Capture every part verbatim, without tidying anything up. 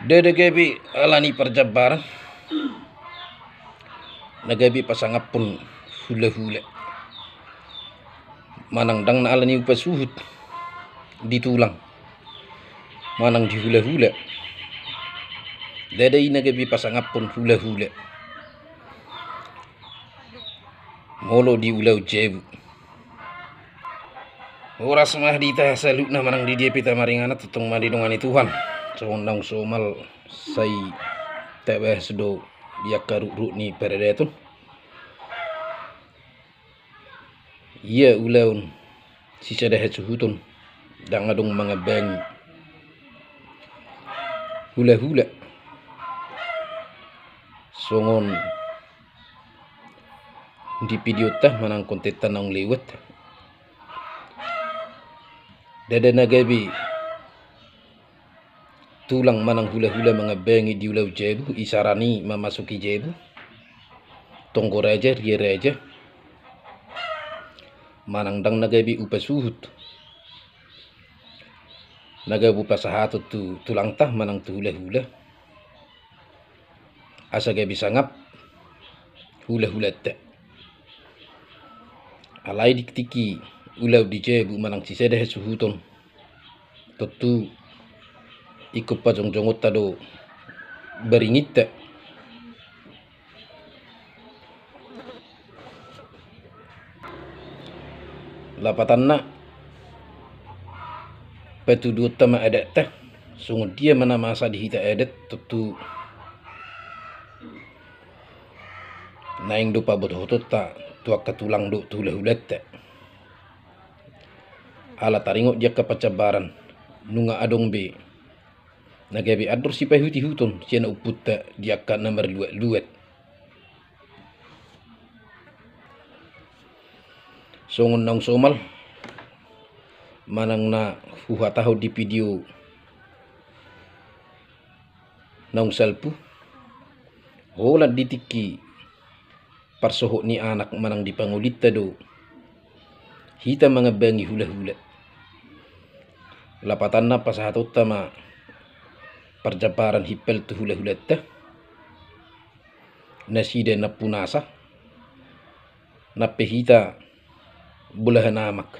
Ndada gabe alani parjambaran na gabe pasangaphon hulahula manang ndang na alani upa suhut di tulang manang di hulahula. Ndada i na gabe pasangaphon hulahula molo di ulaon jabu. Horas ma di hita saluhutna manang di dia pe hita maringanan, tongtong ma didongani Tuhan. Songon naung somal sai tabahas do di angka rukruk ni paradaton. Ia ulaon sisada hasuhuton ndang adong mangambangi hulahula. Songon di videonta manang kontenta naung lewat, ndada na gabe tulang manang hulahula mangambangi di ulaon jabu, isarana i mamasuki jabu, tonggo raja, ria raja, manang ndang na gabe upa suhut na gabe pasahaton tu tulangta manang tu hulahula, asa gabe sangap hulahulanta. Alai di tingki ulaon di jabu manang sisada hasuhuton, tontu ingkon pajongjongonta do baringinta. Lapatanna, patuduonta ma adatta. Songon dia ma na masa di hita adat, tontu naeng do pabotohotonta tu angka tulang dohot tu hulahulanta. Ala taringot di angka parjambaran, nunga adong be na gabe andor sipaihuti-ihuton sian ompunta di angka na marluat-luat. Songon naung somal manang na huhatahon di video naung salpu, holan di tingki parsohot ni anak manang di pangulinta do hita mangambangi hulahula. Lapatanna pasahatonta ma parjambaran himpal tu hulahulanta, nasida nampunasa, nang pe hita bolahan amak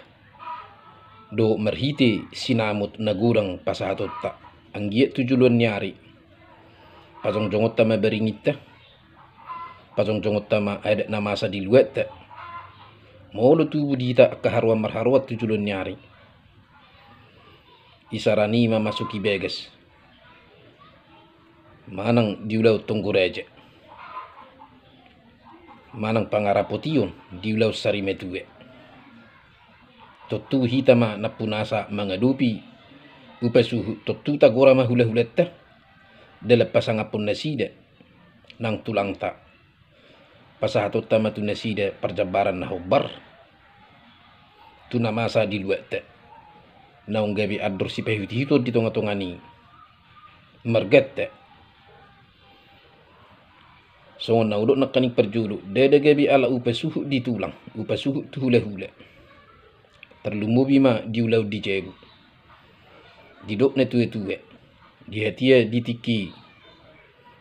dohot marhite sinamot na godang pasahatonta. Anggiat tu joloan ni ari pajongjongonta ma baringinta, pajongjongonta ma adat na masa di luatta. Molo tubu di hita angka haroan marharoan tu joloan ni ari, isarana i mamasuki bagas manang di ulaon tonggo raja manang pangarapotion di ulaon sarimatua. Tontu hita ma nampunasa mangadopi upa suhut, tontu tagora ma hulahulanta dalan pasangaphon nasida nang tulangta. Pasahatonta ma tu nasida parjambaran na hombar tu na masa di luatta, naung gabe andor sipaihuti-ihuton di tonga-tonga ni marganta. Songon na hudok nangkaning parjolo, ndada gabe ala upa suhut di tulang, upa suhut tu hulahula. Tarlumobi ma di ulaon di jabu. Didok na tua-tua, di hatiha di tingki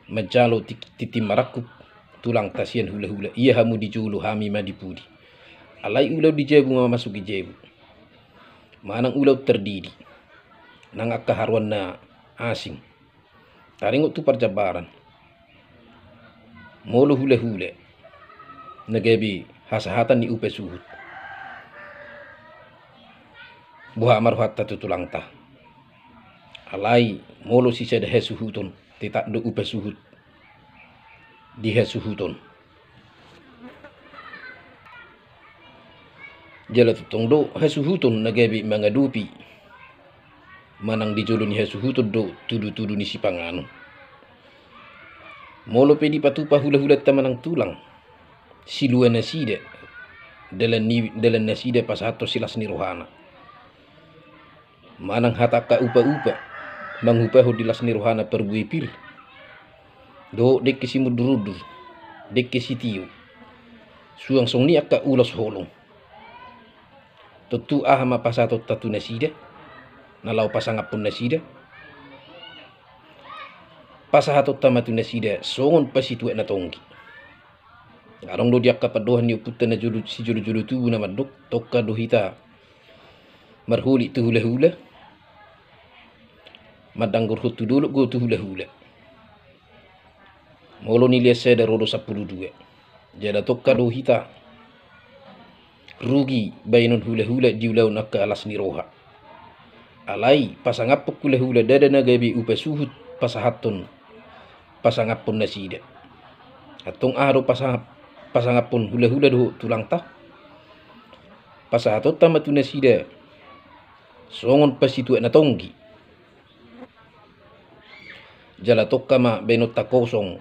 manjalo ti-, tintin marangkup tulangta sian hulahula, ia hamu di jolo, hami ma di pudi. Alai ulaon di jabu mamasuki jabu manang ulaon tardidi, nang angka haroan na asing. Taringot tu parjambaran, molo hulahula na gabe hasahatan ni upa suhut, boha ma rohanta tu tulangta? Alai molo sisada hasuhuton, tetap do upa suhut di hasuhuton. Jala tongtong do hasuhuton na gabe mangadopi manang di jolo ni hasuhuton do tudu-tudu ni sipanganon. Molo pe dipatupa hulahulanta manang tulang, silua nasida dalan ni, dalan nasida pasahathon silas ni rohana. Manang hata angka upa-upa mangupahon di las ni rohana parbue pir dohot dengke simundur-undur, dengke sitio. Suang songon i angka ulos holong. Tontu aha ma pasahatonta tu nasida na laho pasangaphon nasida? Pasahatonta ma tu nasida songon pasituak na tonggi. Adong do di angka pandohan ni ompunta na jolo, sijolojolo tubu na mandok, tongka do hita marholit tu hulahula, mandanggurhon tu dolok do tu hulahula. Molo nilehon sada ro do sampulu dua. Jala tongka do hita rugi baenon hulahula di ulaon angka las ni roha. Alai pasangaphon hulahula ndada na gabe upa suhut pasahathon, pasangaphon nasida. Antong aha do pasangap, pasangaphon hulahula dohot tulangta? Pasahatonta ma tu nasida songon pasituak na tonggi. Jala tongka ma baenonta kosong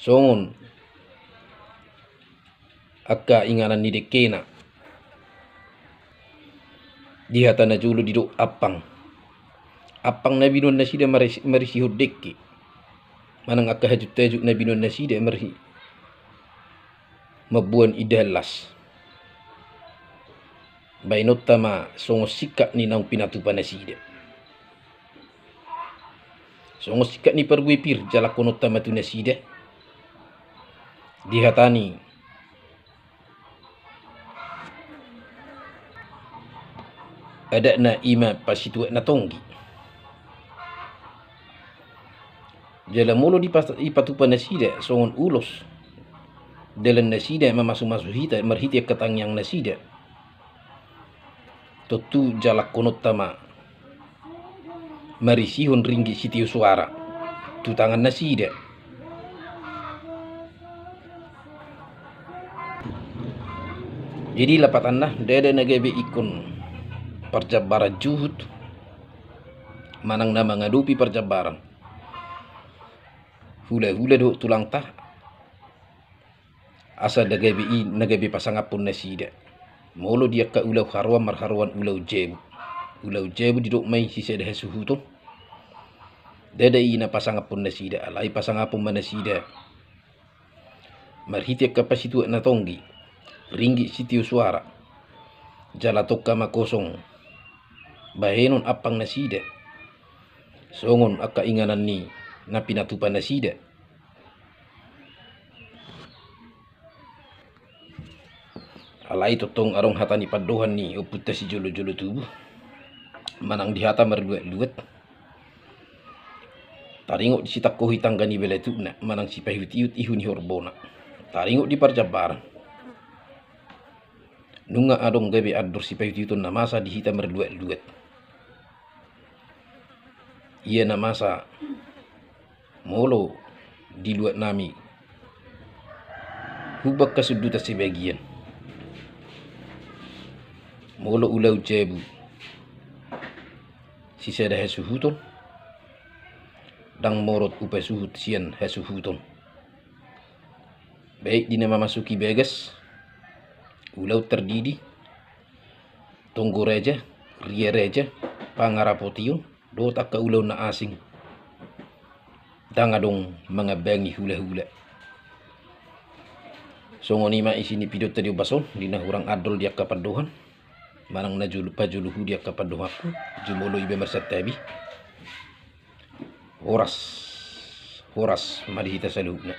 songon angka inganan ni dengkena. Di hata na jolo didok ampang. Ampang na binoan nasida maris, marisihon dengke. Manang angka hajut-hajut na binoan nasida marhi, mamboan indahan las. Baenonta ma songon singkat ni naung pinatupa nasida. Songon singkat ni parbue pir jalangkononta ma tu nasida. Di hata ni adatna i ma pasituak na tonggi. Jala molo dipas, dipatupa nasida songon ulos dalan nasida mamasu-masu hita marhite angka tangiang nasida, tontu jalangkononta ma marisihon ringgit sitio suara tu tangan nasida. Jadi lapatanna, ndada na gabe ingkon parjambaran juhut manang na mangadopi parjambaran hulahula dohot tulangta, asa na gabe i, na gabe pasangaphon nasida. Molo di angka ulaon haroan marharoan ulaon jabu. Ulaon jabu didok ma i sisada hasuhuton. Ndada i na pasangaphon nasida, alai pasangaphon ma nasida marhite angka pasituak na tonggi, ringgit sitio suara. Jala tongka ma kosong bahenon ampang nasida songon angka inganan ni na pinatupa nasida. Alai tongtong adong hata ni pandohan ni ompunta sijolojolo tubu, manang di hata marluat-luat. Taringot sitangkohi tangga ni balatukna, manang sipaihut-ihut ihu ni horbona. Taringot di parjambaran. Nunga adong gabe andor sipaihut-ihuton na masa di hita marluat-luat. Ia na masa molo di luat nami, humbang hasundutan sebagian. Molo ulaon jabu sisada hasuhuton, ndang morot upa suhut sian hasuhuton. Baik di na mamasuki bagas, ulaon tardidi, tonggo raja, ria raja, pangarapotion, dohot angka ulaon na asing. Ndang adong mangambangi hulahula. Songon i ma isi ni videonta di ombas on, di na hurang andol di angka pandohan, manang na jolo, pajolohu di angka pandohanku, jumolo iba marsantabi. Horas, horas ma di hita saluhutna.